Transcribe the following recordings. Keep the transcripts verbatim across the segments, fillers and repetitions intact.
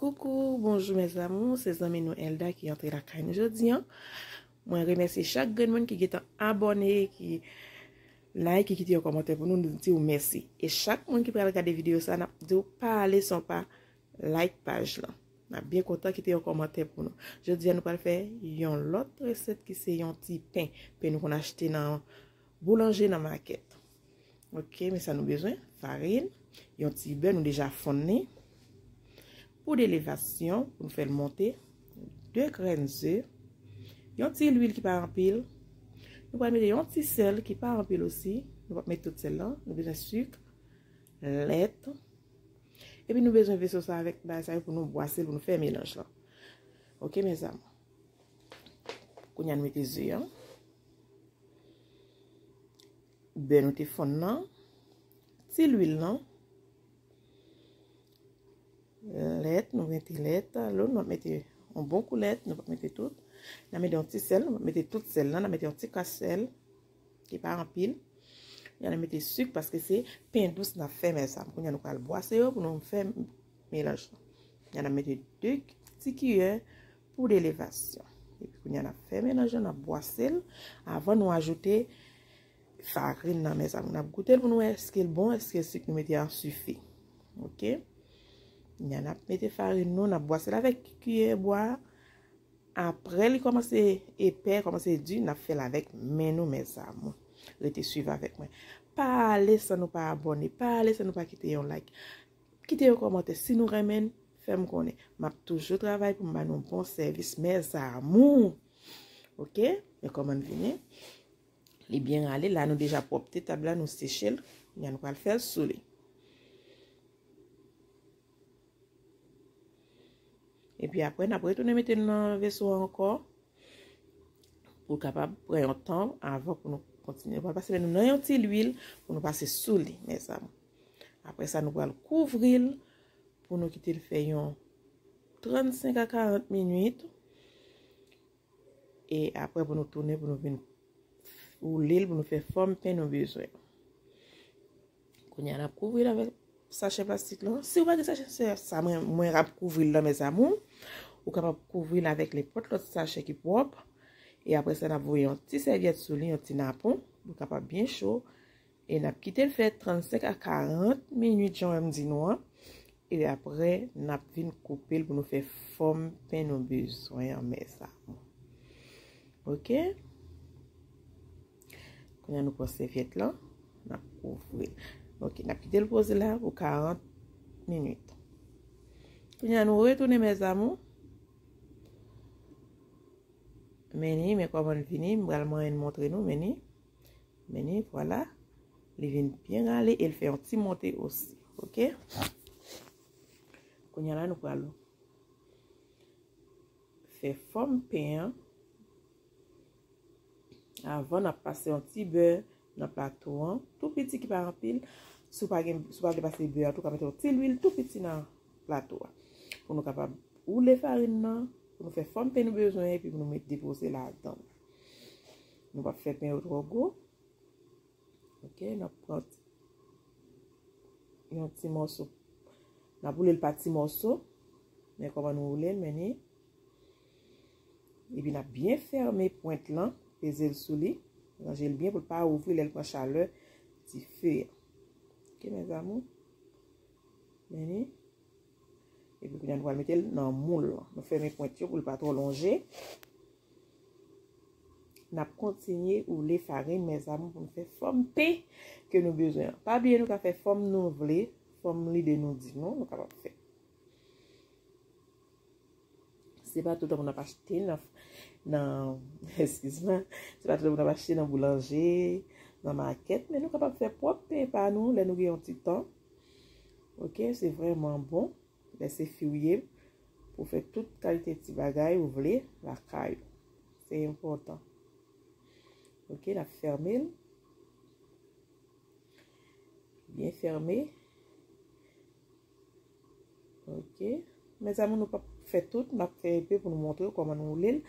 Koukou, bonjou mes amours, se zanmi nou Elda ki antre lakay nou jodi an. Mwen remèsye chak grenn moun ki gentan abòne, ki like, ki kite yon kòmantè pou nou, nou di w mèsi. E chak moun ki pral gade videyo sa, n ap di w pa ale san w pa like paj lan. N ap byen kontan kite yon kòmantè pou nou. Jodi a nou pral fè yon lòt resèt ki se yon ti pen. Pen nou konn achte nan boulanje, nan makèt. Ok, men sa nou bezwen, farin, yon ti bè nou deja fonn li, poud elevasyon pou nou fè l monte, de grenn ze, yon ti lwil ki pa anpil, nou pral mete yon ti sèl ki pa anpil osi, nou p ap met tout sèl lan, nou bezwen sik, lèt, epi nou bezwen veso sa avèk bagay sa yo pou nou bwase l, pou nou fè melanj lan. Ok, mes amours. Kounye a nou mete ze an. Bè nou te fonn nan, ti lwil lan, lèt, nou mete lèt, lò nou ap mete yon bon kou lèt, nou p ap mete tout. N a mete yon ti sèl, nou p ap mete tout sèl lan, n a mete yon ti kras sèl, ki pa anpil. N a mete sik paske se pen dous n ap fè, mes amours. Kounye a nou pral bwase yo pou nou fè melanj lan. N a mete de ti kiyè poud elevasyon. Epi kounye a n ap fè melanj lan, n ap bwase l avan nou ajoute farin nan, mes amours. N ap goute l pou nou wè èske l bon, èske sik nou mete an sifi. Ok? Kounye a n ap mete farin nou, n ap bwase l avèk kiyè bwa. Apre li kòmanse epè, kòmanse di, n ap fè l avèk men nou, mes amours. Rete swiv avèk mwen. Pa ale san nou pa abòne, pa ale san nou pa kite yon like. Kite yon kòmantè. Si nou renmen n, fè m konnen. M ap toujou travay pou m ba nou bon sèvis, mes amours. Ok? Men kòman l vini? Li byen rale. La, nou deja pwòpte tab la, nou seche l. Kounye a nou pral fè l sou li. Epi apre, n ap retounen mete l nan veso a ankò. Pou l kapab pran yon tan avan pou nou kontinye. Nou pral pase men nou nan yon ti lwil pou nou pase sou li, mes amours. Apre sa, nou pral kouvri l pou nou kite l fè yon trannsenk a karant minit. E apre pou nou tounen, pou nou vin woule l, pou nou fè fòm pen nou bezwen. Kounye a, n ap kouvri l avèk sachè plastik lan. Si w pa gen sachè, se sa mwen, mwen ap kouvri l lan, mes amours. Ou kapab kouvri l avèk nenpòt lòt sachè ki pwòp. E apre sa, n ap voye yon ti sèvyèt sou li, yon ti napon. Li kapab byen cho. E n ap kite l fè trannsenk a karant minit, jan w wè m di nou an. E apre, n ap vin koupe l pou nou fè fòm pen nou bezwen an, mes amours. Ok? Kounye a nou pran sèvyèt lan, n ap kouvri l. Ok, n ap kite l poze la pou karant minit. Kounye a nou retounen, mes amours. Men ni, men kòman l vini, m pral mwen montre nou, men ni. Men ni, vwala. Li vin byen rale e l fè yon ti monte osi. Ok? Kounye a la, nou pral fè fòm pen an. Avan, n ap pase yon ti bè nan plato an, tou piti ki pa anpil. Si w pa gen, si w pa gen pase bè a, tou ka mete yon ti lwil tou piti nan plato a. Pou nou kapab woule farin nan, pou nou fè fòm pen nou bezwen, epi pou nou met depoze ladan. Nou p ap fè pen yo twò gwo. Ok, n ap pran yon ti mòso. N ap woule l pa ti mòso. Men kòman nou woule l, men ni. Epi n ap byen fèmen pwent lan, peze l sou li. Ranje l byen pou l pa ouvri lè l pran chalè dife a. Ok, mes amours. Men ni. Epi kounye a nou pral mete l nan moul lan. Nou fèmen pwent yo pou l pa twò lonje. N ap kontinye woule farin, mes amours, pou n fè fòm pen ke nou bezwen an. Pa bliye nou ka fè fòm nou vle, fòm lide nou di nou, nou kapab fè. Se pa tout tan pou n ap achte nan, nan, eskiz mwen, se pa tout tan pou n ap achte nan boulanje, nan makèt, men nou kapab fè pwòp pen pa nou lè nou gen yon ti tan. Ok, se vrèman bon. Lè se fi w ye, pou fè tout kalite ti bagay ou vle lakay ou. Se enpòtan. Ok, n ap fèmen l. Byen fèmen. Ok. Mes amours, nou p ap fè tout, n ap fè enpe pou nou montre w kòman nou woule l.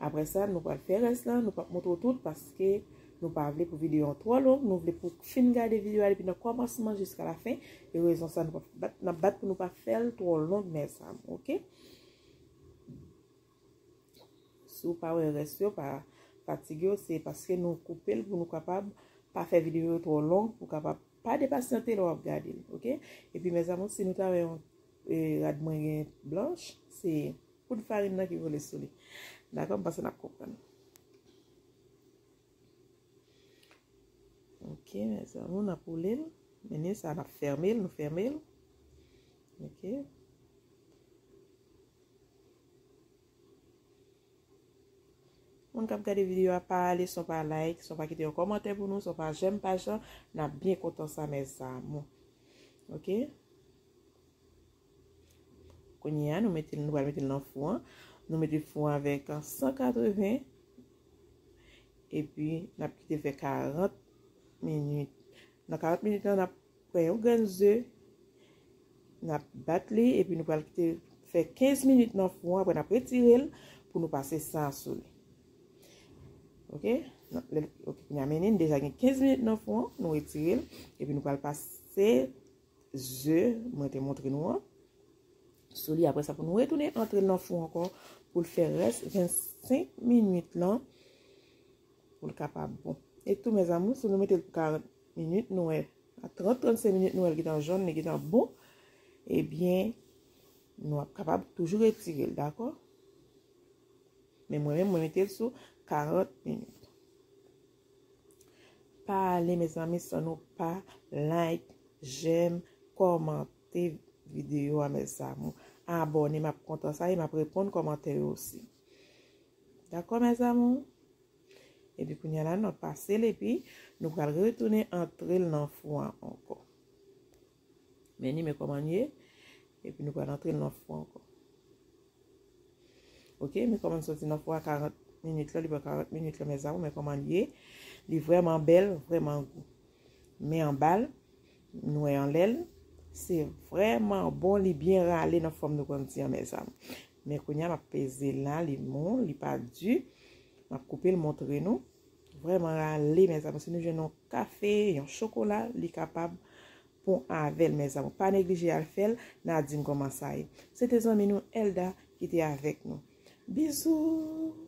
Apre sa, nou pral fè rès lan, nou p ap montre w tout paske Nou pa vle pou videyo an twò long, nou vle pou fin gade videyo a depi nan kòmansman jiska lafen. E rezon sa nou pa bat, n ap bat pou nou pa fè l twò long, mezanmi, oke? Si w pa wè rès yo, pa fatige w, se paske nou koupe l pou nou kapab pa fè videyo yo twò long, pou kapab pa depasyante lè w ap gade l, oke? Epi, mezanmi, si nou ta wè yon, e, rad mwen gen blanch, se poud farin nan ki kole sou li. Dakò? M panse n ap konprann. Ok, mezanmi, n ap woule l. Mennen sa, n ap fèmen l, nou fèmen l. Ok. Moun k ap gade videyo a, pa ale san w pa like, san w pa kite yon kòmantè pou nou, san w pa j'aime paj lan, n ap byen kontan sa, mezanmi. Ok? Kounye a, nou mete l, nou pral mete l nan fou an. Nou mete fou an avèk san katreven. Epi, n ap kite fè karant minit. Nan karant minit lan, n ap pran yon grenn ze, n ap bat li, epi nou pral kite fè kenz minit nan fou an, apre n ap retire l pou nou pase san sou li. Ok? Nan, lè, ok, kounye a mennen, n deja gen kenz minit nan fou an, nou retire l, epi nou pral pase ze, mwen te montre nou an, sou li. Apre sa, pou nou retounen antre l nan fou ankò, pou l fè rès vennsenk minit lan, pou l kapab bon. E tou, mezanmi, si nou mete l pou karant minit, nou wè, a trant, trannsenk minit, nou wè l gentan jòn, li gentan bon, ebyen, nou ap kapab toujou retire l, dakò? Men mwen menm, mwen mete l sou karant minit. Pa ale, mezanmi, san nou pa like, j'aime, kòmante videyo a, mezanmi. Abòne, m ap kontan sa, e m ap reponn kòmantè yo osi. Dakò, mezanmi? Epi kounye a la, n ap pase l, epi nou pral retounen antre l nan fou an ankò. Men li, men kòman l ye, epi nou pral antre l nan fou an ankò. Ok, men kòman l soti nan fou a karant minit la, li pran karant minit la, mezanmi, men kòman l ye. Li vrèman bèl, vrèman gou. Men anba l, nou wè anlè l, se vrèman bon, li byen rale nan fòm nou konn di an, mezanmi. Men kounye a, m ap peze l la, li mou, li pa di. M ap koupe l, montre nou. Vrèman rale, mezanmi. Si nou jwenn yon kafe, yon chokola, li kapab bon avè l, mezanmi. Pa neglije al fè l, n a di m kòman sa ye. Se te zanmi nou, Elda, ki te avèk nou. Bizou!